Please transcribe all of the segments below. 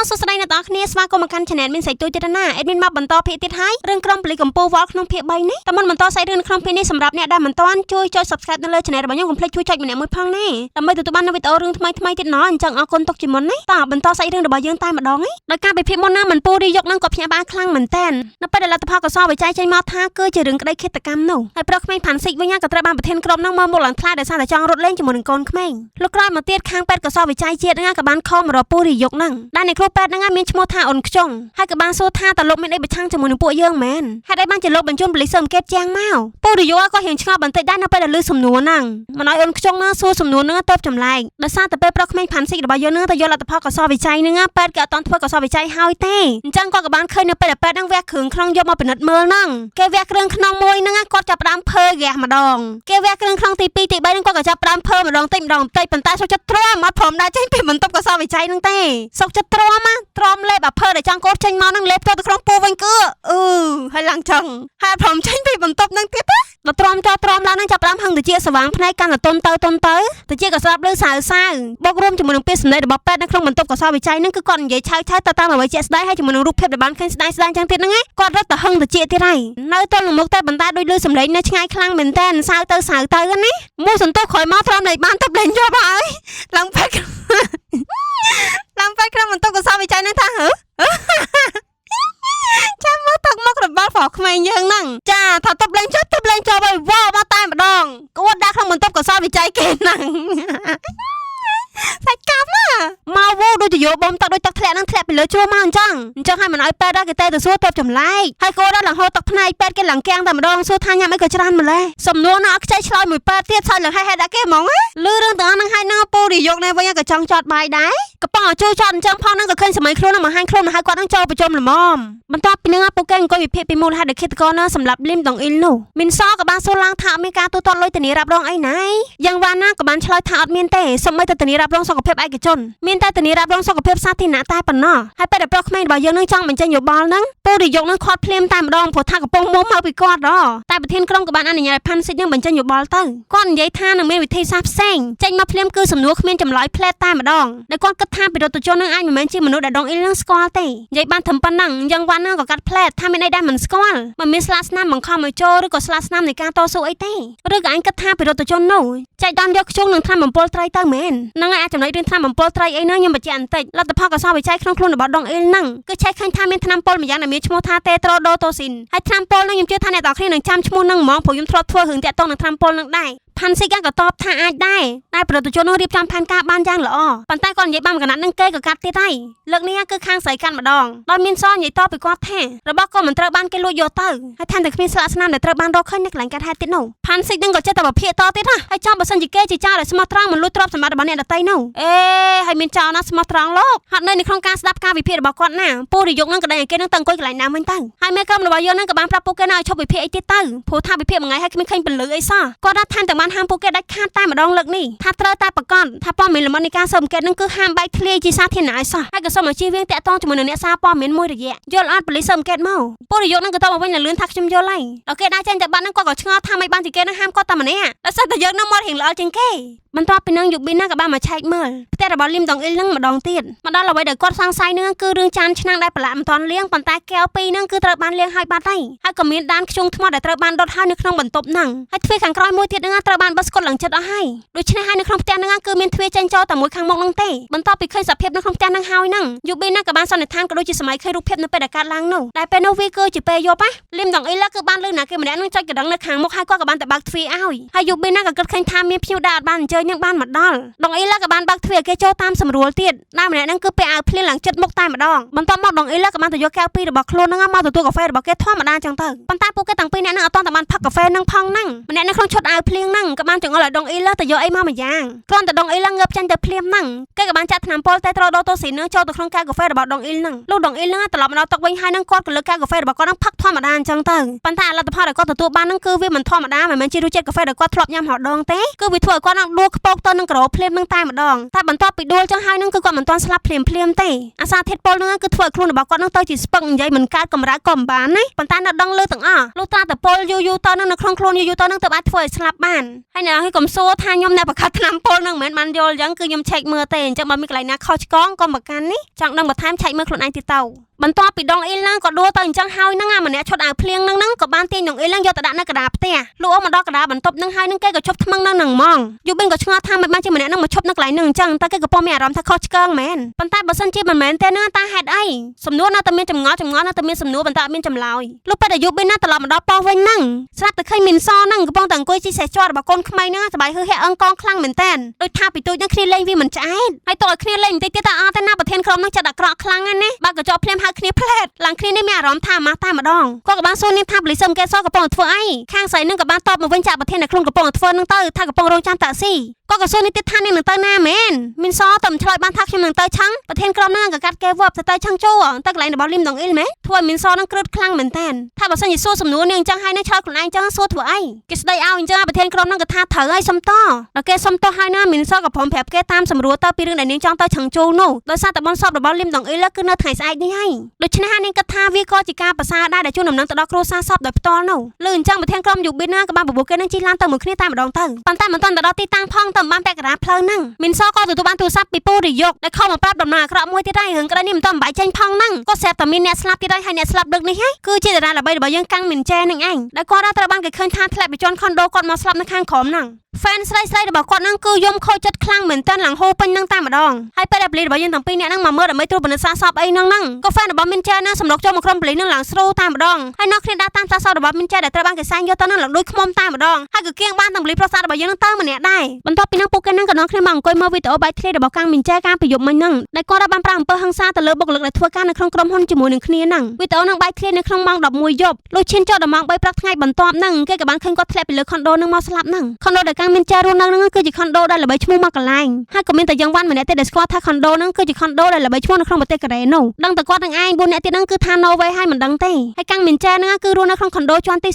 សួស្តីអ្នកទាំងអស់គ្នាស្វាគមន៍មកកាន់ Channel មានសាច់ទូចទៀតណា admin មកបន្តភាគទៀតហើយរឿងក្រុមប៉ូលីសកម្ពុជាវល់ក្នុងភាគ3នេះតែមុនបន្តសាច់រឿងនៅក្នុងភាគនេះសម្រាប់អ្នកដែលមិនទាន់ជួយចុច Subscribe នៅលើ Channel របស់ខ្ញុំកុំភ្លេចជួយចុចម្នាក់មួយផងណាដើម្បីទទួលបាននូវវីដេអូរឿងថ្មីថ្មីទៀតណោះអញ្ចឹងអរគុណទុកជាមុនណាតោះបន្តសាច់រឿងរបស់យើងតែម្ដងណាដោយការពិភាក្សាមុនណាមិនពូរីយកនឹងក៏ភ្ញាក់ផ្អើលខ្លាំងមែនតើនៅពេលដែលលទ្ធផលកសលវិច័យចេញមកថាគឺជារឿងក្តីឃាតកម្មនោះហើយប្រុសក្មេងផាន់ស៊ីកវិញក៏ត្រូវបានប្រធានក្រុមនឹងមើលមុខឡើងថ្លៃដោយសារតែចង់រត់លេងជាមួយនឹងកូនក្មេងលុះក្រោយមកទៀតខាងពេទ្យកសលវិច័យជាតិហ្នឹងក៏បានខំមករកពូរីយកហ្នឹងដែលអ្នកគ្រូពេទ្យហ្នឹងមានឈ្មោះថាអ៊ុនខ្ចុងហើយក៏បានសួរថាតើលោកមានអីប្រឆាំងជាមួយនឹងពួកយើងមែនហេតុអីបានជាលោកបញ្ជូនប៉ូលីសស៊ើបអង្កេតជាងមកពូរីយកក៏រៀងឆ្ងល់បន្តិចដែរនៅពេលដែលឮសំណួរហ្នឹងមិនឲ្យអ៊ុនខ្ចុងហ្នឹងសួរសំណួរហ្នឹងទៅចម្លែកដោយសារតែពេលប្រុសក្មេងផាន់ស៊ីករបស់យើងហ្នឹងទៅយកលទ្ធផលកសលវិច័យហ្នឹងពេទ្យក៏អត់ទាន់ធ្វើកសលវិច័យហើយទេអញ្ចឹងគាត់ក៏បានឃើញនៅពេលដែលពេទ្យហ្នឹងវះគ្រឿងក្នុងយកមកពិនិត្យមើលហ្នឹងគេវះគ្រឿងក្នុងមួយហ្នឹងគាត់ចាប់ផ្ដើមភើហ្គាសម្ដងគេវះគ្រឿងក្នុងទី2ទី3ហ្នឹងគាត់ក៏ចាប់ផ្ដើមភើម្ដងតិចម្ដងតិចប៉ុន្តែសុខចិត្តទ្រាំអត់ព្រមដើរចេញពីបន្ទប់កសលវិច័យហ្នឹងទេសុខចិត្តទ្រាំណាទ្រាំលេបអាភើដែលចង់កូនចេញមកហ្នឹងលេបទៅក្នុងពោះវិញគឺអឺហើយឡើងចឹងហើយអត់ព្រមចេញពីបន្ទប់ហ្នឹងទៀតណាដល់ទ្រាំចោទ្រាំឡើងហ្នឹងចាប់ផ្ដើមហឹងតិចស្វាងភ្នែកកាន់តែទុនទៅទុនទៅតិចក៏ស្ដាប់ឮសៅសៅបូករួមជាមួយនឹងពាក្យសម្ដីរបស់ពេទ្យនៅក្នុងបន្ទប់កសលវិច័យហ្នឹងគឺគាត់និយាយឆៅឆៅទៅតាមអ្វីជាក់ស្ដែងហើយជាមួយនឹងរូបភាពដែលបានឃើញស្ដែងស្ដែងចឹងទៀតហ្នឹងណាគាត់រត់ទៅហឹងតិចទៀតហើយនៅទល់នឹងមុខតែបន្តែដូចឮសំឡេងនៅឆ្ងាយខ្លាំងមែនតើសៅទៅសៅទៅណាមួយសន្ទុះក្រោយមកទ្រាំលេខបានទៅលេងជាប់ហើយឡើងពេទ្យឡើងពេទ្យក្នុងបន្ទប់កសលវិច័យហ្នឹងថាហឺ ចាំមកទឹកមុខរបស់ប្រុសក្មេងយើងហ្នឹងចាថាទប់លេងចុះទប់លេងចុះហើយវ៉មកតែម្ដងគួរដាក់ក្នុងបន្ទប់កសលវិច័យគេហ្នឹង សាច់កាប់ណាមកវូដូចទៅយកបំទឹកដូចទឹកធ្លាក់ហ្នឹងធ្លាក់ពីលើជួរមកអញ្ចឹងអញ្ចឹងឲ្យមិនឲ្យពេទ្យដល់គេទេទៅសួរទៅចម្លែកហើយគោដល់ឡើងហូរទឹកភ្នែកពេទ្យគេឡើងគាំងតែម្ដងសួរថាញ៉ាំអីក៏ច្រើនម្លេះសំនួរណាអត់ខ្ចីឆ្លើយមួយពេទ្យទៀតសើចឡើងហេះហេះដាក់គេហ្មងណាលឺរឿងទាំងអស់ហ្នឹងហើយណាពូរីយកនេះវិញក៏ចង់ចតបាយដែរកំប៉ុងឲ្យជួយចតអញ្ចឹងផងហ្នឹងក៏ឃើញសម័យខ្លួនហ្នឹងបង្ហាញខ្លួនមកឲ្យគាត់ហ្នឹងចូលប្រជុំល្មមបន្ទាប់ពីហ្នឹងពួកគេអង្គុយវិភាគពីមូលហេតុដែលឃាតករណាសម្រាប់លឹមដងអ៊ីលនោះមានសក៏បានសួរឡើងថាអត់មានការទូទាត់លុយធានារ៉ាប់រងអីណាយ៉ាងវ៉ាណាក៏បានឆ្លើយថាអត់មានទេសូម្បីតែធានារ៉ាប់រងសុខភាពឯកជនមានតែធានារ៉ាប់រងសុខភាពសាធារណៈតែប៉ុណ្ណោះហើយពេលដែលប្រុសក្មេងរបស់យើងនឹងចង់បញ្ចេញយោបល់ហ្នឹងពូរីយកនឹងខាត់ភ្លាមតែម្ដងព្រោះថាកំពុងមុំមកពីគាត់ហ៎តែប្រធានក្រុមក៏បានអនុញ្ញាតឲ្យផាន់ស៊ីកនឹងបញ្ចេញយោបល់ទៅគាត់និយាយថានឹងមានវិធីសាស្ត្រផ្សេងចេញមកភ្លាមគឺសំណួរគ្មានចម្លើយផ្លែតតែម្ដងដែលគាត់គិតថាពិរុទ្ធជននឹងអាចមិនមែនជាមនុស្សដែលដងអ៊ីលនឹងស្គាល់ទេនិយាយបានត្រឹមប៉ុណ្ណឹងយ៉ាងវ៉ាន់នឹងក៏កាត់ផ្លែតថាមានអីដែលមិនស្គាល់មិនមានស្លាកស្នាមបង្ខំឲ្យចូលឬក៏ស្លាកស្នាមនៃការតស៊ូអីទេឬក៏អញគិតថាពិរុទ្ធជននោះចែកដានយកខ្ជុងនឹងថ្នាំបំពុលត្រីទៅមែនហ្នឹងហើយអាចចំណុចរឿងថ្នាំបំពុលត្រីអីហ្នឹងខ្ញុំបញ្ជាក់បន្តិចលទ្ធផលកសលវិច័យក្នុងខ្លួនរបស់ដងអ៊ីលហ្នឹងគឺឆែកឃើញថាមានថ្នាំពុលម្យ៉ាងដែលមានឈ្មោះថាតេត្រូដូតូស៊ីនហើយថ្នាំពុលហ្នឹងខ្ញុំជឿថាអ្នកទាំងគ្នានឹងចាំឈ្មោះហ្នឹងហ្មងព្រោះខ្ញុំធ្លាប់ធ្វើរឿងតាក់ទងនឹងថ្នាំពុលហ្នឹងដែរផាន់ស៊ីកាក៏តបថាអាចដែរតែប្រជាជននោះរៀបចំផែនការបានយ៉ាងល្អប៉ុន្តែគាត់និយាយបានកណាត់នឹងគេក៏កាត់ទៀតហើយលើកនេះគឺខាងស្រីកាត់ម្ដងដោយមានសនិយាយតបពីគាត់ថារបស់ក៏មិនត្រូវបានគេលួចយកទៅហើយថែមទាំងគ្មានស្លាកស្នាមដែលត្រូវបានរកឃើញនៅកន្លែងកើតហេតុទៀតនោះផាន់ស៊ីនឹងក៏ចិត្តតែបភាកតទៀតណាហើយចំបើសិនជាគេជាចៅដែលស្មោះត្រង់មិនលួចទ្រព្យសម្បត្តិរបស់អ្នកដទៃនោះអេហើយមានចៅណាស្មោះត្រង់លោកហាត់នៅក្នុងការស្ដាប់ការវិភាគរបស់គាត់ណាពូរយកនឹងក៏ដេញឲ្យគេនឹងទៅអង្គុយកន្លែងណាវិញទៅហើយមេក្រុមរបស់យើងនឹងក៏បានប្រាប់ពួកគេណាឲ្យឈប់វិភាគអីទៀតទៅព្រោះថាវិភាគមួយថ្ងៃហើយគ្មានឃើញពលឺអីសោះគាត់ថាថែមទាំងបានហាមពួកគេដាច់ខាតតែម្ដងលើកនេះថាត្រូវតែប្រកាសថាព័ត៌មានលម្អិតនៃការស៊ើបអង្កេតនឹងគឺហាមបែកធ្លាយជាសាធារណៈឲ្យសោះហើយក៏សូមឲ្យជៀសវាងតាក់ទងជាមួយនឹងអ្នកសារព័ត៌មានមួយរយៈយល់អត់ប៉ូលីសស៊ើបអង្កេតមកពូរយកនឹងក៏តបមកវិញលឿនថាខ្ញុំយល់ហើយដល់គេដើរចេញទៅបាត់នឹងគាត់ក៏ឆ្ងល់ថាមិនបានជាគេនឹងហាមគាត់តែម្នាក់ដោយសារតែយើងនឹងមករៀងល្អជាងគេបន្ទាប់ពីនឹងយូប៊ីនណាក៏បានមកឆែកមើលផ្ទះរបស់លឹមដងអ៊ីលនឹងម្ដងទៀតមកដល់អ្វីដែលគាត់សង្ស័យនឹងគឺរឿងចានឆ្នាំងដែលប្រឡាក់មិនទាន់លាងប៉ុន្តែកែវពីរនឹងគឺត្រូវបានលាងហើយបាត់ហើយហើយក៏មានដានខ្ជុងថ្មដែលត្រូវបានដុតហើយនៅក្នុងបន្ទប់ហ្នឹងហើយទ្វារខាងក្រោយមួយទៀតនឹងត្រូវបានបិទស្កុតឡើងចិត្តអស់ហើយដូច្នេះហើយនៅក្នុងផ្ទះនឹងគឺមានទ្វារចេញចូលតែមួយខាងមុខនឹងទេបន្ទាប់ពីឃើញសភាពនៅក្នុងផ្ទះនឹងហើយហ្នឹងយូប៊ីនណាក៏បានសន្និដ្ឋានក៏ដូចជាសម័យឃើញរូបភាពនៅពេលដែលកើតឡើងនោះតែពេលនោះវាគឺជាពេលយប់ណាលឹមដងអ៊ីលគឺបានលឺណាគេម្នាក់នឹងចុចកណ្ដឹងនៅខាងមុខហើយគាត់ក៏បានទៅបើកទ្វារឲ្យហើយយូប៊ីនណាក៏គិតឃើញថាមានភ្ញៀវដែលអត់បានអញ្ជើញនឹងបានមកដល់ដងអ៊ីលក៏បានបើកទ្វារគេចូលតាមសម្រួលទៀតដែលម្នាក់នឹងគឺពាក់អាវភ្លៀងឡើងចិត្តមុខតែម្ដងបន្ទាប់មកដងអ៊ីលក៏បានទៅយកកែវពីររបស់ខ្លួននឹងមកទទួលកាហ្វេរបស់គេធម្មតាចឹងទៅប៉ុន្តែពួកគេទាំងពីរនាក់នឹងអត់ទាន់តែបានផឹកកាហ្វេនឹងផងហ្នឹងម្នាក់នៅក្នុងឈុតអាវភ្លៀងហ្នឹងក៏បានចង្អុលឲ្យដងអ៊ីលទៅយកអីមកម្យ៉ាងគ្រាន់តែដងអ៊ីលងើបចេញទៅភ្លាមហ្នឹងគេក៏បានចាក់ថ្នាំពុលតេត្រូដូតូស៊ីននឹងចូលទៅក្នុងកែវកាហ្វេរបស់ដងអ៊ីលហ្នឹងលុះដងអ៊ីលហ្នឹងត្រឡប់មកដល់តុវិញហើយហ្នឹងគាត់ក៏លើកកែវកាហ្វេរបស់គាត់ហ្នឹងផឹកធម្មតាអញ្ចឹងទៅប៉ុន្តែលទ្ធផលដែលគាត់ទទួលបានហ្នឹងគឺវាមិនធម្មតាមិនមែនជារសជាតិកាហ្វេដែលគាត់ធ្លាប់ញ៉ាំរាល់ដងទេគឺវាធ្វើឲ្យគាត់ហ្នឹងដួលខ្ពកទៅនឹងក្រោភ្លាមហ្នឹងតែម្ដងតែបន្ទាប់ពីដួលចឹងហើយហ្នឹងគឺគាត់មិនទាន់ស្លាប់ភ្លាមភ្លាមទេអាសាធាតុពុលហ្នឹងគឺធ្វើឲ្យខ្លួនរបស់គាត់ហ្នឹងទៅជាស្ពឹកនិយាយមិនកើតកម្រើកក៏មិនបានណាប៉ុន្តែនៅដឹងលឺទាំងអស់លុះត្រាតែពុលយូរយូរទៅហ្នឹងនៅក្នុងខ្លួនយូរយូរទៅហ្នឹងទៅអាចធ្វើឲ្យស្លាប់បាន ហើយអ្នកនរកុំសួរថាខ្ញុំអ្នកបង្កើតថ្នាំពុលហ្នឹងមិនមែនបានយល់អញ្ចឹងគឺខ្ញុំឆែកមើលទេអញ្ចឹងបើមានកន្លែងណាខុសឆ្គងកុំប្រកាន់នេះចង់ដឹងបន្ថែមឆែកមើលខ្លួនឯងទៀតទៅបន្ទាប់ពីដងអ៊ីលហ្នឹងក៏ដួលទៅអញ្ចឹងហើយហ្នឹងអាម្នាក់ឈុតអាវភ្លៀងហ្នឹងហ្នឹងក៏បានទាញដងអ៊ីលហ្នឹងយកទៅដាក់នៅកណ្ដាលផ្ទះលុះអមមកដល់កណ្ដាលបន្ទប់ហ្នឹងហើយហ្នឹងគេក៏ឈប់ថ្មឹងនៅហ្នឹងហ្មងយូប៊ីនក៏ឆ្ងល់ថាមិនបានជាម្នាក់ហ្នឹងមកឈប់នៅកន្លែងហ្នឹងអញ្ចឹងតែគេក៏ពងមានអារម្មណ៍ថាខុសឆ្គងមែនប៉ុន្តែបើសិនជាមិនមែនទេហ្នឹងតាហេតុអីសំណួរនៅតែមានចម្ងល់ចម្ងល់នៅតែមានសំណួរប៉ុន្តែអត់មានចម្លើយលុះពេលដែលយូប៊ីនណាត្រឡប់មកដល់ប៉ុស្តិ៍វិញហ្នឹងស្រាប់តែឃើញមីនសហ្នឹងកំពុងតែអង្គុយជីសេះជាប់របស់កូនក្មេងហ្នឹងសប្បាយហឺហែអឹងកងខ្លាំងមែនតើដូចថាពីទូចហ្នឹងគ្នាលេងវាមិនឆ្អែតហើយតើឲ្យគ្នាលេងបន្តិចទៀតតែអត់ទេណាប្រធានក្រុមហ្នឹងចិត្តអាក្រក់ខ្លាំងណាស់ណាបើកញ្ចក់ភ្លាមហៅគ្នាផ្លែតឡើងគ្នានេះមានអារម្មណ៍ថាអាម៉ាស់តែម្ដងគាត់ក៏បានសួរនាងថាប៉ូលីសមកេសកំពុងតែធ្វើអីខាងស្រីនឹងក៏បានតបមកវិញចាក់ប្រធានដែលខ្លួនកំពុងតែធ្វើនឹងទៅថាកំពុងរងចាំតាក់ស៊ីគាត់ក៏សួរនេះទៀតថានាងនឹងទៅណាមែនមានសតែមិនឆ្លើយបានថាខ្ញុំនឹងទៅឆឹងប្រធានក្រុមហ្នឹងក៏កាត់គេវប់ទៅទៅឆឹងជួទៅកន្លែងរបស់លឹមដងអ៊ីលមែនធ្វើឲ្យមានសនឹងគ្រឹតខ្លាំងមែនតើថាបើសិនជាសួរសំណួរនាងអញ្ចឹងហើយនឹងឆ្លើយខ្លួនឯងអញ្ចឹងសួរធ្វើអីគេស្ដីឲ្យអញ្ចឹងប្រធានក្រុមហ្នឹងក៏ថាត្រូវហើយសុំតដល់គេសុំតហើយណាមានសក៏ព្រមប្រាប់គេតាមសម្រួលទៅពីរឿងដែលនាងចង់ទៅឆឹងជួនោះដោយសារតែបនសពរបស់លឹមដងអ៊ីលគឺនៅថ្ងៃស្អែកនេះហើយដូច្នេះហើយនាងគិតថាវាក៏ជាការប្រសើរដែរដែលជួនដំណឹងទៅដល់គ្រួសារសពដោយផ្ទាល់នោះលឺអញ្ចឹងប្រធានក្រុមយូប៊ីនណាក៏បានបបួលគេនឹងជិះឡានទៅមួយគ្នាតែម្ដងទៅប៉ុន្តែមិនទាន់ទៅដល់ទីតាំងផងទៅបានពាក់កណ្ដាលផ្លូវហ្នឹងមីនសក៏ទទួលបានទូរស័ព្ទពីពូរាយកដែលខំមកប្រាប់ដំណឹងអាក្រក់មួយទៀតហើយរឿងក្តីនេះមិនទាន់បែកចេញផងហ្នឹងក៏ស្រាប់តែមានអ្នកស្លាប់ទៀតហើយហើយអ្នកស្លាប់លើកនេះហើយគឺជាតារាល្បីរបស់យើងកាំងមីនចែនឹងឯងដែលគាត់ត្រូវបានគេឃើញថាធ្លាក់ពីជាន់ខុនដូគាត់មកស្លាប់នៅខាងក្រោមហ្នឹង fan ស្រីស្រីរបស់គាត់ហ្នឹងគឺយំខូចចិត្តខ្លាំងមែនតើឡើងហូរពេញហ្នឹងតែម្ដងហើយពេលដែលប៉ូលីសរបស់យើងទាំងពីរនាក់ហ្នឹងមកមើលដើម្បីត្រួតពិនិត្យសាកសពអីហ្នឹងហ្នឹងក៏ fan របស់មីនចែហ្នឹងសម្រុកចូលមកក្រុមប៉ូលីសហ្នឹងឡើងស្រូតែម្ដងហើយនៅគ្នាដើរតាមសាកសពរបស់មីនចែដែលត្រូវបានគេសែងយកទៅហ្នឹងឡើងដូចខ្មុំតែម្ដងហើយក៏គៀងបានទាំងប៉ូលីសប្រុសស្អាតរបស់យើងហ្នឹងទៅម្នាក់ដែរបន្ទាប់ពីហ្នឹងពួកគេហ្នឹងក៏នាំគ្នាមកអង្គុយមើលវីដេអូបែកធ្លាយរបស់កាំងមីនចែកាលពីយប់មិញហ្នឹងដែលគាត់បានប្រើអំពើហិង្សាទៅលើបុគ្គលិកដែលធ្វើការនៅក្នុងក្រុមហ៊ុនជាមួយនឹងគ្នាហ្នឹងវីដេអូហ្នឹងបែកធ្លាយនៅក្នុងម៉ោង11យប់លុះឈានចូលដល់ម៉ោង3ព្រឹកថ្ងៃបន្ទាប់ហ្នឹងគេក៏បានឃើញគាត់ធ្លាក់ពីលើខុនដូហ្នឹងមកស្លាប់ហ្នឹងខុនដូដែលកាំងមីនចែរស់នៅហ្នឹងគឺជាខុនដូដែលល្បីឈ្មោះមកកន្លែងហើយក៏មានតែយើងវ៉ាន់ម្នាក់ទេដែលស្គាល់ថាខុនដូហ្នឹងគឺជាខុនដូដែលល្បីឈ្មោះនៅក្នុងប្រទេសកូរ៉េនោះដឹងតែគាត់នឹងឯង4នាក់ទៀតហ្នឹងគឺថា no way ហើយមិនដឹងទេហើយកាំងមីនចែហ្នឹងគឺរស់នៅក្នុងខុនដូជាន់ទី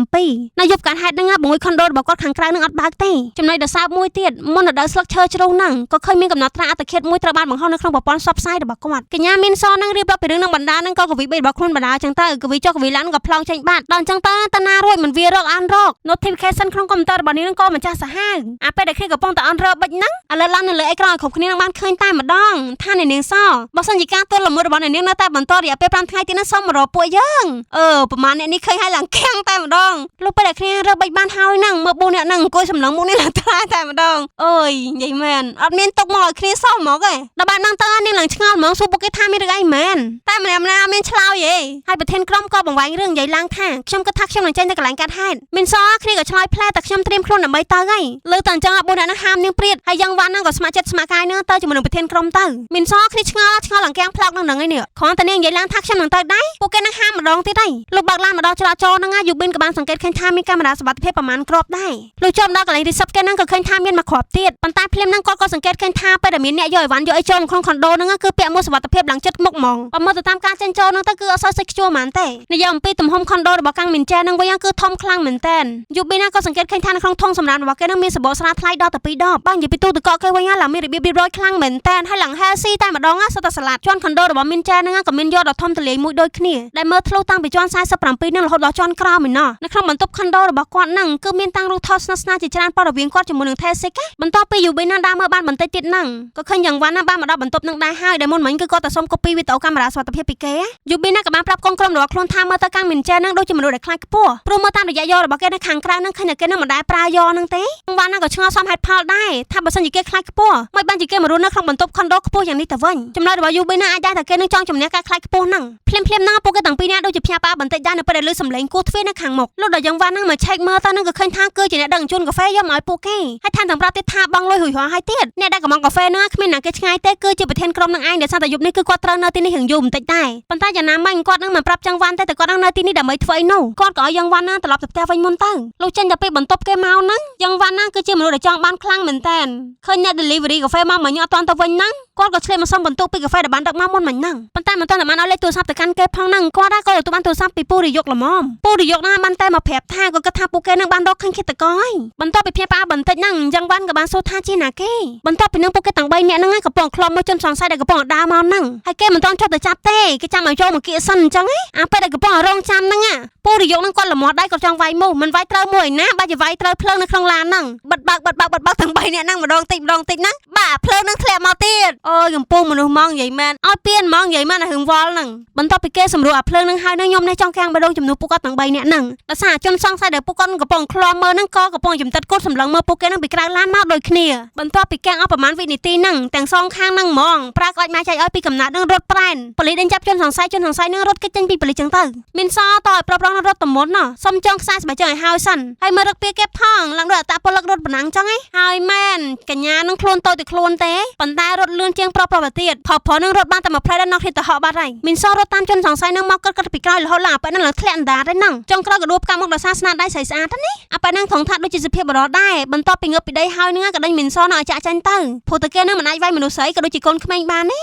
47នៅយប់កើតហេតុហ្នឹងបង្អួចខុនដូរបស់គាត់ខាងក្រៅហ្នឹងអត់បើកទេចំណុចដ៏សើបមួយទៀតមុនរដូវស្លឹកឈើជ្រុះហ្នឹងក៏ឃើញមានកំណត់ត្រាអត្តឃាតមួយត្រូវបានបង្ហោះនៅក្នុងប្រព័ន្ធផ្សព្វផ្សាយរបស់គាត់កញ្ញាមានសហ្នឹងរៀបរាប់ពីរឿងនឹងបណ្ដាហ្នឹងក៏កវីបីរបស់ខ្លួនបណ្ដាចឹងទៅកវីចុះកវីឡើងក៏ផ្លោងចេញបាត់ដល់ចឹងទៅតាណារួចមិនវារកអានរក notification ក្នុងកុំព្យូទ័ររបស់នាងហ្នឹងក៏ម្ចាស់សាហាវអាពេលដែលគ្នាកំពុងតែអន់រើបិចហ្នឹងឥឡូវឡើងនៅលើអេក្រង់ឲ្យគ្រប់គ្នានឹងបានឃើញតែម្ដងថាអ្នកនាងសបើសិនជាការទល់ល្មើសរបស់អ្នកនាងនៅតែបន្តរយៈពេល5ថ្ងៃទៀតហ្នឹងសូមមករកពួកយើងអឺប្រហែលអ្នកនេះឃើញហើយឡើងខាំងតែម្ដងលុះពេលដែលគ្នារើបិចបានហើយហ្នឹងមើល4អ្នកហ្នឹងអង្គុយសម្លឹងមុខនេះឡើងថ្លាតែម្ដងអើយនិយាយមែនអត់មានទុកមកឲ្យគ្នាសោះហ្មងឯងដល់បានហ្នឹងទៅនាងឡើងឆ្ងល់ហ្មងសួរពួកគេថាមានរឿងអីមែនតែម្នាក់ម្នាក់អត់មានឆ្លើយទេហើយប្រធានក្រុមក៏បង្វែងរឿងនិយាយឡើងថាខ្ញុំគិតថាខ្ញុំនឹងចេញទៅកន្លែងកាត់ហេតុមានសគ្នាក៏ឆ្លើយផ្លែតែខ្ញុំត្រៀមខ្លួនដើម្បីទៅហើយលើតែអញ្ចឹង4អ្នកហ្នឹងហាមនាងព្រាតហើយយ៉ាងវ៉ាន់ហ្នឹងក៏ស្ម័គ្រចិត្តស្ម័គ្រកាយហ្នឹងទៅជាមួយនឹងប្រធានក្រុមទៅមានសគ្នាឆ្ងល់ឆ្ងល់ឡើងកាំងផ្លោកនឹងហ្នឹងឯនេះគ្រាន់តែនាងនិយាយឡើងថាខ្ញុំនឹងទៅដែរពួកគេនឹងហាមម្ដងទៀតហើយលោកបើកឡានមកដល់ច្រកចូលហ្នឹងយូប៊ីនក៏បានសង្កេតឃើញថាមានកាមេរ៉ាសុវត្ថិភាពប្រហែលគ្រាប់ដែរលុះចូលមកដល់កន្លែងរីសឹបគេហ្នឹងក៏ឃើញថាមានមួយគ្រាប់ទៀតប៉ុន្តែភ្លាមហ្នឹងគាត់ក៏សង្កេតឃើញថាពេលដែលមានអ្នកយកអីវ៉ាន់យកអីចូលក្នុងខុនដូហ្នឹងគឺពាក់មួកសុវត្ថិភាពឡើងចិត្តមុខហ្មងបើមើលទៅតាមការចេញចូលហ្នឹងទៅគឺអត់សូវសិចខ្ជួរហ្មងទេនិយាយអំពីទំហំខុនដូរបស់កាំងមីនចែហ្នឹងវិញគឺធំខ្លាំងមែនតើយូប៊ីនក៏សង្កេតឃើញថានៅក្នុងធុងសម្រាមរបស់គេហ្នឹងមានសម្បកស្រាថ្លៃដល់ទៅ2ដបបើនិយាយពីទូទឹកកកគេវិញឡើងមានរបៀបរៀបរយខ្លាំងមែនតើហើយឡើង healthy តែម្ដងសុទ្ធតែសាឡាត់ជាន់ខុនដូរបស់មីនចែហ្នឹងក៏មានយកដ៏ធំទលាយមួយដូចគ្នាដែលមើលធ្លុះតាំងពីជាន់47ហ្នឹងរហូតដល់ជាន់ក្រោមឯណោះនៅក្នុងបន្ទប់ខុនដូរបស់គាត់ហ្នឹងគឺមានតាំងរូបថតស្និទ្ធស្នាលជាច្រើនព័ត៌មានគាត់ជាមួយនឹង Thesik បន្ទាប់ពីយូប៊ីនដើរមើលបានបន្តិចទៀតហ្នឹងក៏ឃើញយ៉ាងវ៉ាន់ណាបានមកដល់បន្ទប់ហ្នឹងដែរហើយដែលមុនមិញគឺគាត់ទៅសុំ copy វីដេអូកាមេរ៉ាសុវត្ថិភាពពីគេយូប៊ីនក៏បានប្រាប់កូនក្រុមរបស់ខ្លួនថាមើលទៅកាំងមីនចែហ្នឹងដូចជាមនុស្សដែលខ្លាចខ្ពស់ព្រោះមើលតាមរយៈយករបស់គេនៅខាងក្រៅហ្នឹងឃើញតែគេហ្នឹងមិនដែលប្រើយកហ្នឹងទេវ៉ាន់ណាក៏ឆ្ងល់សមហេតុផលដែរថាបើសិនជាគេខ្លាចខ្ពស់មិនបានជាគេមករស់នៅក្នុងបន្ទប់ខុនដូខ្ពស់យ៉ាងនេះទៅវិញចំណុចរបស់យូប៊ីនអាចដែរតែគេនឹងចង់ជំនះការខ្លាចខ្ពស់ហ្នឹងភ្លាមភ្លាមហ្នឹងពួកគេទាំងពីរនាក់ដូចជាភ្ញាក់ផ្អើលបន្តិចដែរនៅពេលដែលឮសំឡេងគោះទ្វារនៅខាងមុខលុះដល់យ៉ាងវ៉ាន់ហ្នឹងមកឆែកមើលទៅហ្នឹងក៏ឃើញថាគឺជាអ្នកដឹកជញ្ជូនកាហ្វេយកមកឲ្យពួកគេហើយថែមទាំងប្រាប់ទៀតថាបង់លុយរួចរាល់ហើយទៀតអ្នកដែលកំងកាហ្វេហ្នឹងគ្មានណាគេឆ្ងាយទេគឺជាប្រធានក្រុមនឹងឯងដែលសារតែយប់នេះគឺគាត់ត្រូវនៅទីនេះរៀងយូរបន្តិចដែរប៉ុន្តែយ៉ាងណាមិញគាត់នឹងមិនប្រាប់ចង្វ៉ាន់ទេតែគាត់នឹងនៅទីនេះដើម្បីធ្វើអីនោះគាត់ក៏ឲ្យយ៉ាងវ៉ាន់ហ្នឹងត្រឡប់ទៅផ្ទះវិញមុនទៅលុះចេញតែពីបន្ទប់គេមកហ្នឹងយ៉ាងវ៉ាន់ហ្នឹងគឺជាមនុស្សដែលចង់បានខ្លាំងមែនតើឃើញអ្នក delivery កាហ្វេមកមិញអត់ទាន់ទៅវិញហ្នឹង គាត់ក៏ឆ្លៀតមកសុំបន្ទុកពីកាហ្វេដែលបានដឹកមកមុនមិញហ្នឹងប៉ុន្តែមិនទាន់តែបានឲ្យលេខទូរស័ព្ទទៅកាន់គេផងហ្នឹងគាត់ក៏ទទួលបានទូរស័ព្ទពីពូរយុកល្មមពូរយុកហ្នឹងបានតែមកប្រាប់ថាគាត់គិតថាពួកគេនឹងបានរកឃើញឃាតករហើយបន្ទាប់ពីភ្ញាក់ផ្អើលបន្តិចហ្នឹងយ៉ាងវ៉ាន់ក៏បានសួរថាជាណាគេបន្ទាប់ពីនឹងពួកគេទាំង3នាក់ហ្នឹងកំពុងឃ្លាំមើលជនសង្ស័យដែលកំពុងដើរមកហ្នឹងហើយគេមិនទាន់ចុះទៅចាប់ទេគេចាំឲ្យចូលមកគៀកសិនអញ្ចឹងអាពេលដែលកំពុងរងចាំហ្នឹងពូរយុកហ្នឹងគាត់ល្មាត់ដៃគាត់ចង់វាយមូសមិនវាយត្រូវមួយណាបើជាវាយត្រូវភ្លើងនៅក្នុងឡានហ្នឹងបិទបើកបិទបើកបិទបើកទាំង3នាក់ហ្នឹងម្ដងតិចម្ដងតិចហ្នឹងបាទភ្លើងហ្នឹងធ្លាក់មកទៀតអូយកំពុងមនុស្សម៉ងនិយាយមែនឲ្យពៀនម៉ងនិយាយមែនអារឿងវល់ហ្នឹងបន្ទាប់ពីគេសម្រួលអាភ្លើងហ្នឹងហើយហ្នឹងខ្ញុំនេះចង់កាំងបេះដូងជំនួសពួកគាត់ទាំង3នាក់ហ្នឹងដោយសារជនសង្ស័យដែលពួកគាត់កំពុងឃ្លាំមើលហ្នឹងក៏កំពុងជំតិតគត់សម្លឹងមើលពួកគេហ្នឹងពីក្រៅឡានមកដូចគ្នាបន្ទាប់ពីកាំងអស់ប្រហែលវិនាទីហ្នឹងទាំងសងខាងហ្នឹងហ្មងប្រើក្បាច់ម៉ែចែកឲ្យពីកំណត់ហ្នឹងរត់ប្រែនប៉ូលីសដេញចាប់ជនសង្ស័យជនសង្ស័យហ្នឹងរត់គេចចេញពីប៉ូលីសចឹងទៅមានសតឲ្យប្រុសប្រុសរត់តំមុនណោះសុំចងខ្សែស្បែកជើងឲ្យហើយសិនហើយមើលរឹកពីគេផងឡើងដូចអតាពលឹករត់ប៉ុណ្ណឹងចឹងឯងហើយមែនកញ្ញានឹងខ្លួនតូចតែខ្លួនទេប៉ុន្តែរត់លឿនជាងប្រុសប្រុសទៅទៀតប្រុសប្រុសនឹងរត់បានតែមួយផ្លែដល់នោះគ្នាទៅហក់បាត់ហើយមានសរត់តាមជនសង្ស័យនឹងមកកិតកិតពីក្រោយរហូតឡើងអាប៉ែនឹងឡើងធ្លាក់អណ្ដាតហ្នឹងចុងក្រោយក៏ដួលផ្កាមុខដោយសារស្នាដៃស្រីស្អាតណាអាប៉ែនឹងថងថាដូចជាសភាពបរោះដែរបន្ទាប់ពីងើបពីដីហើយនឹងក៏ដេញមានសនៅឲ្យចាក់ចាញ់ទៅព្រោះតែគេនឹងមិនអាចវាយមនុស្សស្រីក៏ដូចជាកូនក្មេងបានទ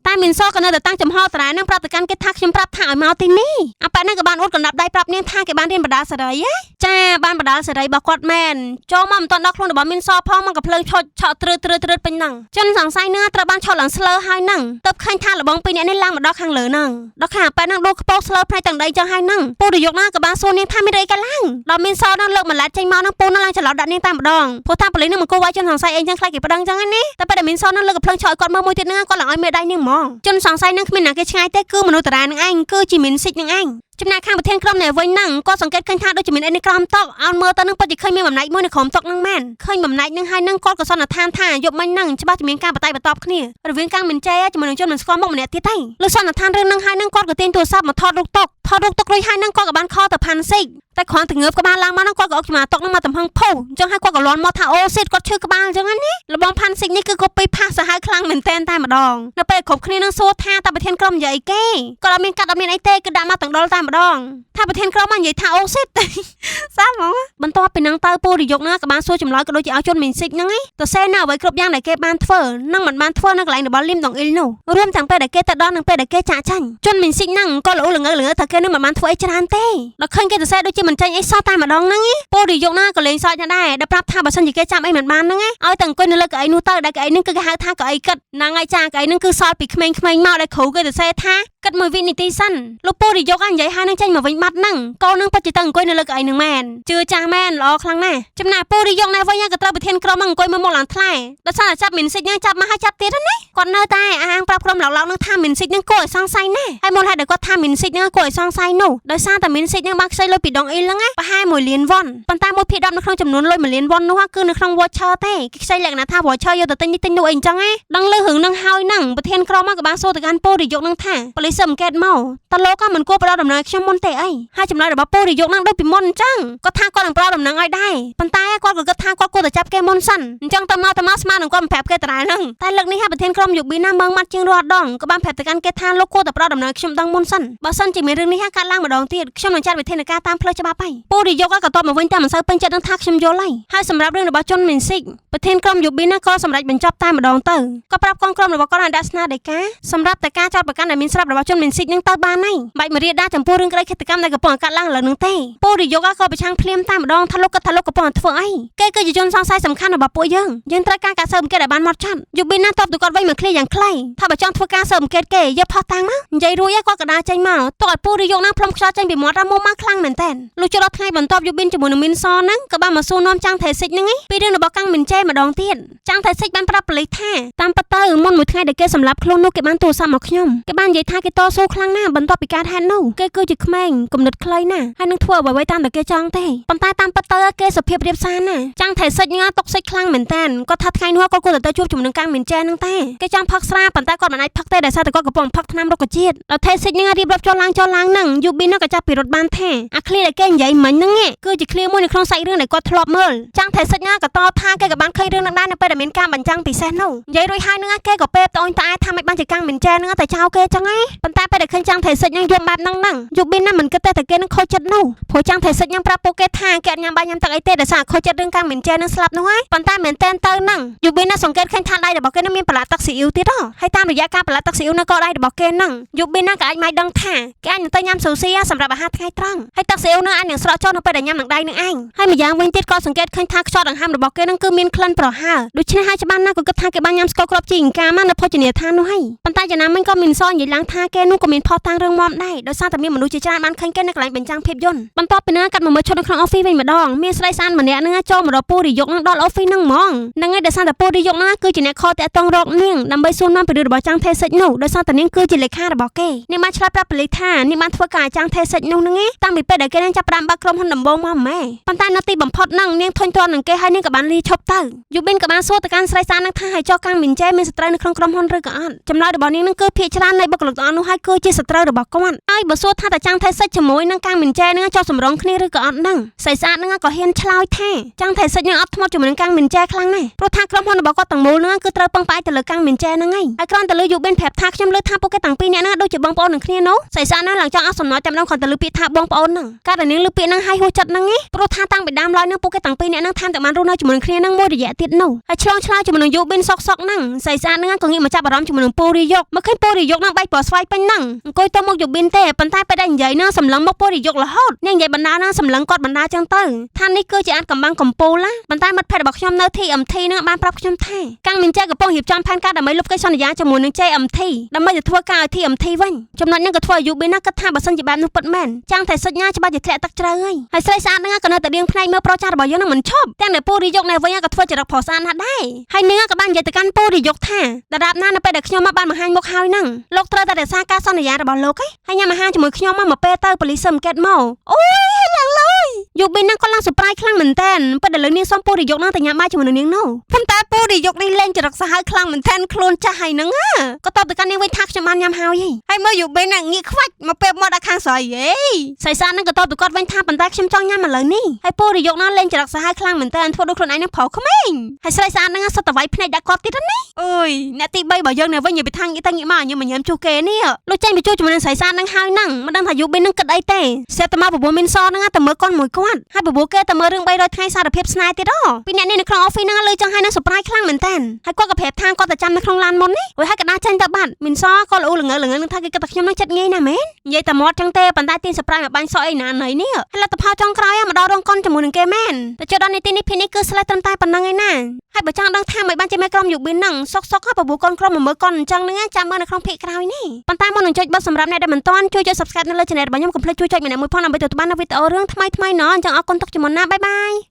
េតែមានសក៏នៅតែតាំងចំហតារានឹងប្រាប់ទៅកាន់គេថាខ្ញុំប្រាប់ថាឲ្យមកទីនេះអាប៉ែនឹងក៏បានអួតកណ្ដាប់ដៃប្រាប់នាងថាគេបានរៀនបដាសេរីចាបានបដាសេរីរបស់គាត់មែនចូលមកមិនទាន់ដល់ខ្លួនរបស់មានសផងមកកំភ្លើងឆុចឆក់ត្រើតត្រើតត្រើតពេញហ្នឹងជនសង្ស័យនឹងត្រូវបានឆក់ឡើងស្លើហើយហ្នឹងទៅឃើញថាលបងពីរនាក់នេះឡើងមកដល់ខាងលើហ្នឹងដល់ខាងអាប៉ែហ្នឹងដួលខ្ពោស្លើផ្នែកទាំងដីចឹងហើយហ្នឹងពូរយកណាក៏បានសួរនាងថាមានអីកើតឡើងដល់មានសហ្នឹងលើកម្លាត់ចេញមកហ្នឹងពូហ្នឹងឡើងច្រឡោតដាក់នាងតែម្ដងព្រោះថាប៉ូលីសហ្នឹងមកគូវាយជនសង្ស័យអីចឹងខ្លាចគេប្តឹងចឹងណាតែពេលដែលមានសហ្នឹងលើកកំភ្លើងឆក់ឲ្យគាត់មើលមួយទៀតហ្នឹងគាត់ឡើងឲ្យមេដៃនាងហ្មងជនសង្ស័យហ្នឹងគ្មានណាគេឆ្ងាយទេគឺមនុស្សតារានឹងឯងគឺជាមានសិចនឹងឯងចំណែកខាងប្រធានក្រុមនេះវិញហ្នឹងគាត់សង្កេតឃើញថាដូចជាមានអីនៅក្រោមតុអោនមើលទៅនឹងពិតជាឃើញមានបំណែកមួយនៅក្រោមតុហ្នឹងមែនឃើញបំណែកហ្នឹងហើយហ្នឹងគាត់ក៏សន្និដ្ឋានថាយប់មិញហ្នឹងច្បាស់ជាមានការបតៃបតបគ្នារវាងកាំងមិនចេជាមួយនឹងជនមិនស្គាល់មុខម្នាក់ទៀតទេលើសន្និដ្ឋានរឿងហ្នឹងហើយហ្នឹងគាត់ក៏ទាញទូរស័ព្ទមកថតរូបតុថតរូបតុរួចហើយហ្នឹងគាត់ក៏បានខលទៅផាន់ស៊ីកតែគ្រាន់តែងើបក្បាលឡើងមកហ្នឹងគាត់ក៏អុកច្មាតុហ្នឹងមកទំហឹងផុសអញ្ចឹងហើយគាត់ក៏លន់មកថាអូស៊ីតគាត់ឈឺក្បាលអញ្ចឹងណាលបងផាន់ស៊ីកនេះគឺកូពីផាសសាហាវខ្លាំងមែនតែនតែម្ដងនៅពេលគ្រប់គ្នានឹងសួរថាតើប្រធានក្រុមនិយាយអីគេគាត់អត់មានកាត់អត់មានអីទេគឺដាក់មកទាំងដុលតែម្ដងថាប្រធានក្រុមមកនិយាយថាអូស៊ីតសាហ្មងបន្ទាប់ពីនឹងទៅពូរយុកណាក៏បានសួរចម្លើយក៏ដូចជាឲ្យជនមីនស៊ីកហ្នឹងឯងទៅសេនៅអ្វីគ្រប់យ៉ាងដែលគេបានធ្វើនិងមិនបានធ្វើនៅកន្លែងរបស់លឹមដងអ៊ីលនោះរួមទាំងពេលដែលគេទៅដល់និងពេលដែលគេចាក់ចាញ់ជនមីនស៊ីកហ្នឹងក៏ល្អូល្ងើល្ងើថាគេនឹងមិនបានធ្វើអីច្រើនទេដល់ឃើញគេទៅសេដូចជាមិនចាញ់អីសោះតែម្ដងហ្នឹងពូរយុកណាក៏លេងសើចដែរដែលប្រាប់ថាបើសិនជាគេចាំអីមិនបានហ្នឹងឲ្យតែអង្គុយនៅលើកៅអីនោះទៅដែលកៅអីហ្នឹងគឺគេហៅថាកៅអីគិតហ្នឹងហើយចាកៅអីហ្នឹងគឺសល់ពីក្មេងៗមកដែលគ្រូគេទៅសេថាគិតមួយវិនាទីសិនលោកពូរយុកនិយាយហើយនឹងចេញមកវិញបាត់ហ្នឹងកូននឹងពិតជាទៅអង្គុយនៅលើកៅអីហ្នឹងមែនជឿចាស់មែនល្អខ្លាំងណាស់ចំណែកពូរយុកណែវិញក៏ត្រូវប្រធានក្រុមអង្គុយមើលមុខឡើងថ្លែដោយសារតែចាប់មានសិចហ្នឹងចាប់មកហើយចាប់ទៀតណាគាត់នៅតែអះអាងប្រាប់ក្រុមឡកឡកនឹងថាមានសិចហ្នឹងគួរឲ្យសង្ស័យណាស់ហើយមូលហេតុដែលគាត់ថាមានសិចហ្នឹងគួរឲ្យសង្ស័យនោះដោយសារតែមានសិចហ្នឹងបានខ្ចីលុយពីដងអ៊ីលហ្នឹងប្រហែល1លានវ៉ុនប៉ុន្តែ1/10នៅក្នុងចំនួនលុយ1លានវ៉ុននោះគឺនៅក្នុង voucher ទេគេខ្ចីលក្ខណៈថា voucher យកទៅទិញនេះទិញនោះអីអញ្ចឹងណាដឹងលឺរឿងហ្នឹងហើយហ្នឹងប្រធានក្រុមក៏បានសួរទៅកាន់ពូរយុកហ្នឹងថាប៉ូលីសអង្កេតមកតើលោកក៏មិនគួរផ្ដល់ដំណឹងឲ្យខ្ញុំមុនទេអីហើយចម្លើយរបស់ពូរយុកហ្នឹងដូចពីមុនអញ្ចឹងគាត់ថាគាត់នឹងផ្ដល់ដំណឹងឲ្យដែរប៉ុន្តែគាត់ក៏គិតថាគាត់គួរតែចាប់គេមុនសិនអញ្ចឹងទៅមកទៅមកស្មើនឹងគាត់មិនប្រាប់គេដដែលហ្នឹងតែលើកនេះប្រធានក្រុមយុប៊ីណាមើងម៉ាត់ជាងរាល់ដងក៏បានប្រាប់ទៅកាន់គេថាលោកគួរតែផ្ដល់ដំណឹងឲ្យខ្ញុំដឹងមុនសិនបើសិនជាមានរឿងនេះកើតឡើងម្ដងទៀតខ្ញុំនឹងចាត់វិធានការតាមផ្លូវច្បាប់ហើយពូរយុកក៏តបមកវិញតែមិនសូវពេញចិត្តនឹងថាខ្ញុំយល់ហើយហើយសម្រាប់រឿងរបស់ជនមីនស៊ីកប្រធានក្រុមយុប៊ីណាក៏សម្រេចបញ្ចប់តែម្ដងទៅក៏ប្រាប់កងក្រុមរបស់គាត់ឲ្យដាក់ស្នាដីកាសម្រាប់តែការចោទប្រកាន់ដែលមានស្រាប់របស់ជនមីនស៊ីកនឹងទៅបានហើយបាច់មករៀបដាចំពោះរឿងក្តីឃាតកម្មដែលកំពុងកើតឡើងឥឡូវនឹងទេពូរយុកក៏ប្រឆាំងភ្លាមតែម្ដងថាលោកគិតថាលោកកំពុងធ្វើអីគេគឺជាជនសង្ស័យសំខាន់របស់ពួកយើងយើងត្រូវការការស៊ើបអង្កេតឲ្យបានម៉ត់ចត់យុប៊ីណាតបទៅគាត់វិញមកឃ្លាយ៉ាងខ្លីថាបើចង់ធ្វើការស៊ើបអង្កេតគេយកផុសតាំងមកនិយាយរួចគាត់ក៏ដើរចេញមកទុកឲ្យពូរយុកណាផ្លុំខ្យល់ចេញពីមាត់រមុំមកខ្លាំងមែនតើលុះចូលដល់ថ្ងៃបន្ទាប់យុប៊ីនជាមួយនឹងមីនសហ្នឹងក៏បានមកសួរនាំចាំងថេសិចហ្នឹងពីរឿងរបស់កាំងមិនចេម្ដងទៀតចាំងថេសិចបានប្រាប់ប៉ូលីសថាតាមពិតទៅមុនមួយថ្ងៃដែលគេសម្លាប់ខ្លួននោះគេបានទូរស័ព្ទមកខ្ញុំគេបាននិយាយថាគេតស៊ូខ្លាំងណាស់បន្ទាប់ពីការហេតុនោះគេគឺជាក្មេងគំនិតខ្លីណាស់ហើយនឹងធ្វើអ្វីៗតាមតែគេចង់ទេប៉ុន្តែតាមពិតទៅគេសុភាពរៀបសារណាស់ចាំងថេសិចហ្នឹងតុកសិចខ្លាំងមែនតើគាត់ថាថ្ងៃនោះគាត់គួរតែទៅជួបជាមួយនឹងកាំងមិនចេហ្នឹងទេគេចង់ផឹកស្រាប៉ុន្តែគាត់មិនអាចផឹកទេដោយសារតែគាត់កំពុងផឹកថ្នាំរុក្ខជាតិដល់ថេសិចហ្នឹងរៀបរាប់ចុះឡើងចុះឡើងហ្នឹងយូប៊ីនក៏ចាប់ពីរត់បានថាអាឃ្លីដែលគេនិយាយមិញហ្នឹងគឺជាឃ្លីមួយនៅក្នុងសាច់រឿងដែលគាត់ធ្លាប់មើលចាំងថេសិចហ្នឹងក៏តបថាគេក៏បានឃើញរឿងហ្នឹងដែរនៅពេលដែលមានការបញ្ចាំងពិសេសនោះនិយាយរួចហើយហ្នឹងគេក៏ពេបត្អូញត្អែថាមិនបានជាកាំងមិនចេហ្នឹងតែចោលគេចឹងឯង ប៉ុន្តែពេលដែលឃើញចាំងថៃសិចនឹងយំបែបហ្នឹងហ្នឹងយូប៊ីនណាមិនគិតទេតែគេនឹងខូចចិត្តនោះព្រោះចាំងថៃសិចនឹងប្រាប់ពួកគេថាគេអត់ញ៉ាំបាយញ៉ាំទឹកអីទេដោយសារខូចចិត្តរឿងកាំងមិនចេះនឹងស្លាប់នោះហើយប៉ុន្តែមែនតែនទៅហ្នឹងយូប៊ីនណាសង្កេតឃើញថាដៃរបស់គេនឹងមានប្រឡាក់ទឹកស៊ីអ៊ីវទៀតហ៎ហើយតាមរយៈការប្រឡាក់ទឹកស៊ីអ៊ីវនៅកដៃរបស់គេហ្នឹងយូប៊ីនណាក៏អាចម៉ៃដឹងថាគេអាចនឹងទៅញ៉ាំស៊ូស៊ីសម្រាប់អាហារថ្ងៃត្រង់ហើយទឹកស៊ីអ៊ីវនឹងអាចនឹងស្រក់ចូលនៅពេលដែលញ៉ាំនឹងដៃនឹងឯងហើយម្យ៉ាងវិញទៀតក៏សង្កេតឃើញថាខ្យល់ដង្ហើមរបស់គេនឹងគឺមានក្លិនប្រហើរដូច្នេះហើយច្បាស់ណាស់ក៏គិតថាគេបានញ៉ាំស្ករគ្រាប់ជីអង្ការមកនៅភោជនីយដ្ឋាននោះហើយប៉ុន្តែយ៉ាងណាមិញក៏មានសនិយាយឡើងថាគេនោះក៏មានផុសតាំងរឿងមាំដែរដោយសារតែមានមនុស្សជាច្រើនបានឃើញគេនៅកន្លែងបញ្ចាំងភាពយន្តបន្ទាប់ពីនោះកាត់មកមើលឈុតនៅក្នុង office វិញម្ដងមានស្រីស្អាតម្នាក់នឹងចូលមករកពូរិយកនឹងដល់ office ហ្នឹងហ្មងហ្នឹងហើយដោយសារតែពូរិយកហ្នឹងគឺជាអ្នកខលតាក់ទងរកនាងដើម្បីសួរនាំពីរឿងរបស់ចាំងថេសិចនោះដោយសារតែនាងគឺជាលេខារបស់គេនាងបានឆ្លើយប្រាប់ប៉ូលីសថានាងបានធ្វើការឲ្យចាំងថេសិចនោះហ្នឹងឯងតាំងពីពេលដែលគេនឹងចាប់ផ្ដើមបើកក្រុមហ៊ុនដំបូងមកម៉ែប៉ុន្តែនៅទីបំផុតហ្នឹងនាងធុញទ្រាន់នឹងគេហើយនាងក៏បានលីឈប់ទៅយូប៊ីនក៏បានសួរទៅកាន់ស្រីស្អាតហ្នឹងថាឲ្យចុះកាំងមីនចែមានសត្រូវនៅក្នុងក្រុមហ៊ុនឬក៏អត់ចម្លើយរបស់នាងហ្នឹងគឺភាគច្រើននៃបុគ្គលិកទាំងអស់នោះហើយគឺជាសត្រូវរបស់គាត់ហើយបើសួរថាតើចាំងថេសិចជាមួយនឹងកាំងមីនចែហ្នឹងចុះសម្រងគ្នាឬក៏អត់ហ្នឹងស្រីស្អាតហ្នឹងក៏ហ៊ានឆ្លើយថាចាំងថេសិចហ្នឹងអត់ធ្មត់ជាមួយនឹងកាំងមីនចែខ្លាំងណាស់ព្រោះថាក្រុមហ៊ុនរបស់គាត់ទាំងមូលហ្នឹងគឺត្រូវពឹងផ្អែកទៅលើកាំងមីនចែហ្នឹងឯងហើយគ្រាន់តែលើយូប៊ីនប្រាប់ថាខ្ញុំលើថាពួកគេទាំងពីរនាក់ហ្នឹងដូចជាបងប្អូននឹងគ្នានោះស្រីស្អាតហ្នឹងឡើងចង់អស់សំណើចតែម្ដងគ្រាន់តែលើពាក្យថាបងប្អូនហ្នឹងកាលតែនាងលើពាក្យហ្នឹងឲ្យហួសចិត្តហ្នឹងឯងព្រោះថាតាំងពីដើមឡើយហ្នឹងពួកគេទាំងពីរនាក់ហ្នឹងថែមទាំងបានរស់នៅជាមួយនឹងគ្នាហ្នឹងមួយរយៈទៀតនោះហើយឆ្លងឆ្លើយជាមួយនឹងយូប៊ីនសុកសុកហ្នឹងស្រីស្អាតហ្នឹងក៏ងាកមកចាប់អារម្មណ៍ជាមួយនឹងពូរីយុកមកឃើញពូរីយុកហ្នឹងបែកពណ៌ស្វាយពេញហ្នឹងអង្គុយទៅមុខយូប៊ីនទេប៉ុន្តែពេលដែលនិយាយហ្នឹងសម្លឹងមុខពូរីយុករហូតនាងនិយាយបណ្ដាហ្នឹងសម្លឹងគាត់បណ្ដាចឹងទៅថានេះគឺជាអាចកំបាំងកំពូលណាប៉ុន្តែមិត្តភក្តិរបស់ខ្ញុំនៅ TMT ហ្នឹងបានប្រាប់ខ្ញុំថាកាំងមីនចែកំពុងរៀបចំផែនការដើម្បីលុបកិច្ចសន្យាជាមួយនឹង JMT ដើម្បីទៅធ្វើការឲ្យ TMT វិញចំណុចហ្នឹងក៏ធ្វើឲ្យយូប៊ីនណាគិតថាបើសិនជាបែបនោះពិតមែនចាំងតែសុចញ៉ាច្បាស់ជាធ្លាក់ទឹកជ្រៅហើយហើយស្រីស្អាតហ្នឹងក៏នៅតែបៀងភ្នែកមើលប្រុសចាស់របស់យើងហ្នឹងមិនឈប់ទាំងដែលពូរីយកនៅវិញក៏ធ្វើចរិតប្រុសស្អាតណាស់ដែរហើយនាងក៏បាននិយាយទៅកាន់ពូរីយកថាដរាបណានៅពេលដែលខ្ញុំមកបានបង្ហាញមុខហើយហ្នឹងលោកត្រូវតែរក្សាការសន្យារបស់លោកឯងហើយញ៉ាំអាហារជាមួយខ្ញុំមកមកពេលទៅប៉ូលីសសង្កេតមកអូយឡើងឡើយយូប៊ីនហ្នឹងក៏ឡើង surprise ខ្លាំងមែនតើពេលដែលលើនាងសុំពូរីយកហ្នឹងទៅញ៉ាំបាយជាមួយនឹងនាងនោះប៉ុន្តែពូរីយកនេះលែងចរិតសាហាវខ្លាំងមែនតើខ្លួនចាស់ហើយហ្នឹងក៏តបទៅកាន់នាងវិញថាខ្ញុំបានញ៉ាំហើយហើយមើលយូប៊ីនហ្នឹងងាកខ្វាច់មកពេលមកដល់ខាងស្រីហេស្រីស្អាតហ្នឹងក៏តបទៅគាត់វិញថាប៉ុន្តែខ្ញុំចង់ញ៉ាំឥឡូវនេះហើយពូរីយកហ្នឹងលែងចរិតសាហាវខ្លាំងមែនតើធ្វើដូចខ្លួនឯងហ្នឹងប្រុសក្មេងហើយស្រីស្អាតហ្នឹងសុទ្ធតែវាយភ្នែកដាក់គាត់ទៀតណាអើយអ្នកទី3របស់យើងនៅវិញនិយាយពីថាងាកទៅងាកមកញញឹមជួសគេនេះលោកចេញពីជួសជាមួយនឹងស្រីស្អាតហ្នឹងហើយហ្នឹងមិនដឹងថាយូប៊ីនហ្នឹងគិតអីទេស្រាប់តែមកបបួលមីនសហ្នឹងទៅមើលកុនមួយគាត់ហើយបបួលគេទៅមើលរឿង300ថ្ងៃសារភាពស្នេហ៍ទៀតអូពីអ្នកនេះនៅក្នុង office ហ្នឹងលើចឹងហើយនឹង surprise ខ្លាំងមែនតើហើយគាត់ក៏ប្រាប់ថាគាត់ទៅចាំនៅក្នុងឡានមុននេះរួចហើយក៏ដើរចេញទៅបាត់មីនសក៏ល្អូល្ងើល្ងើនឹងថាគេគិតថាខ្ញុំនឹងចិត្តងាយណាស់មែននិយាយតែមាត់ចឹងទេប៉ុន្តែទាញ surprise មកបាញ់សក់អីណាណីនេះហើយលទ្ធផលចុងក្រោយមកដល់រងកុនជាមួយនឹងគេមែនតែចុះដល់នីតិនេះភីនេះគឺស្លេះត្រឹមតែប៉ុណ្្នឹងឯណាហើយបើចង់ដឹងថាមិនបានជាមេក្រុមយូប៊ីនហ្នឹងសុកសុកហើយបបួលកូនក្រុមមកមើលកុនអញ្ចឹងហ្នឹងចាំមើលនៅក្នុងភាគក្រោយនេះប៉ុន្តែមុននឹងចុចបិទសម្រាប់អ្នកដែលមិនទាន់ជួយចុច Subscribe នៅលើ Channel របស់ខ្ញុំកុំភ្លេចជួយចុចម្នាក់មួយផងដើម្បីទទួលបាននូវវីដេអូរឿងថ្មីៗណអញ្ចឹងអរគុណទុកជាមុនណាbye bye.